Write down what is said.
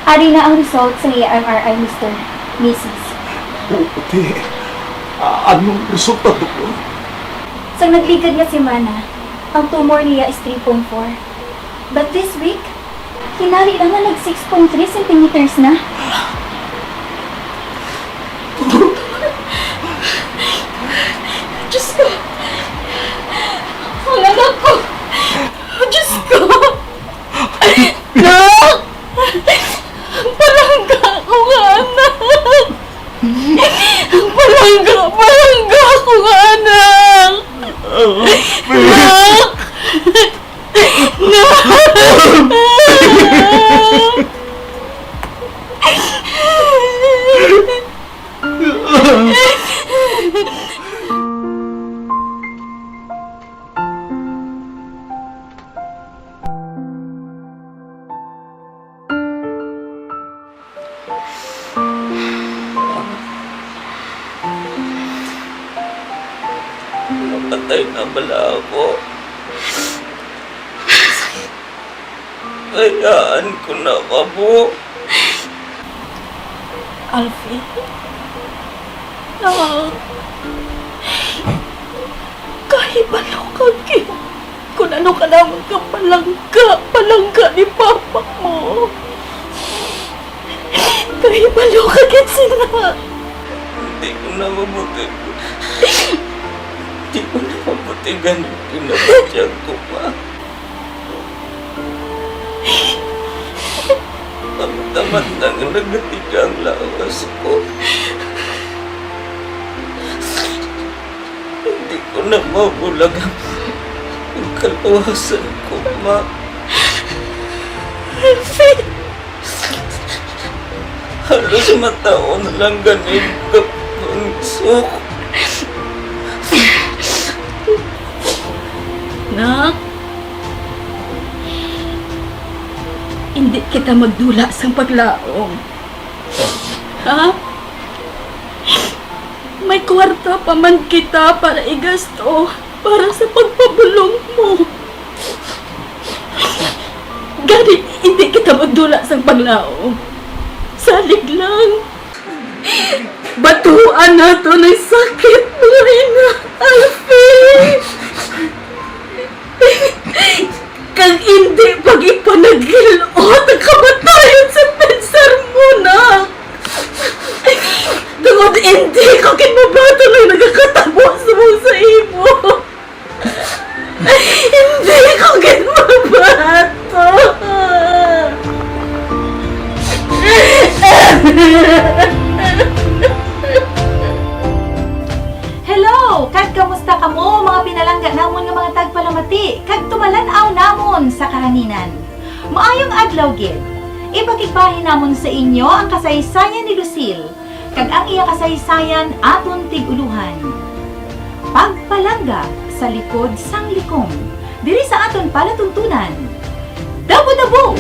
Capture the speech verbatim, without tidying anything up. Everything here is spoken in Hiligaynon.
Ari na ang result sa iya M R I, Mister, Missus. O, okay. Ah, anong resulta, Doktor? Sa nagligad nga semana, ang tumor niya is three point four. But this week, hinari lang nga nag six point three centimeters na. Diyos ko! Ang anak ko! Diyos ko! Nak! Palangga ko nga anak! Palangga, palangga ko nga anak! Nak! Nak! Mapatay na bala ako? Hayaan ko na kamo. Alfie? Nak, kahibalo ka gid kung ano ka namon ka palangga, palangga ni Papa mo. Kahibalo ka gid sina. Hindi ko na mabuti. Hindi ko na mabuti ganing pinabutyag ko, Ma. Tamat-tamat na nga nagatiga ang lawas ko. Hindi ko na mabulag ang kaluwasan ko, Ma. Halos mataon lang gani ka pangsuko. Nak, hindi kita magdula sang paglaom. Ha? May kwarta pa man kita para igasto para sa pagpabulong mo. Gani, hindi kita magdula sang paglaom. Salig lang. Batuan naton ang sakit, mga ina. Alfie! Kag hindi pag-ipanagil-ot ang kamatayon sa pensar mo, nak. Tungod hindi ko gid mabaton ang nagakatabo subong sa imo. Hindi ko gid mabaton. Hello! Kag kamusta kamo, mga pinalangga namon nga mga tagpalamati kag tumalan-aw namon sa kahanginan? Maayong adlaw gid. Ipakigbahin namon sa inyo ang kasaysayan ni Lucille, kag ang iya kasaysayan aton tig-ulohan. Pagpalangga sa likod sang likom, diri sa aton palatuntunan, Dabo-Dabo!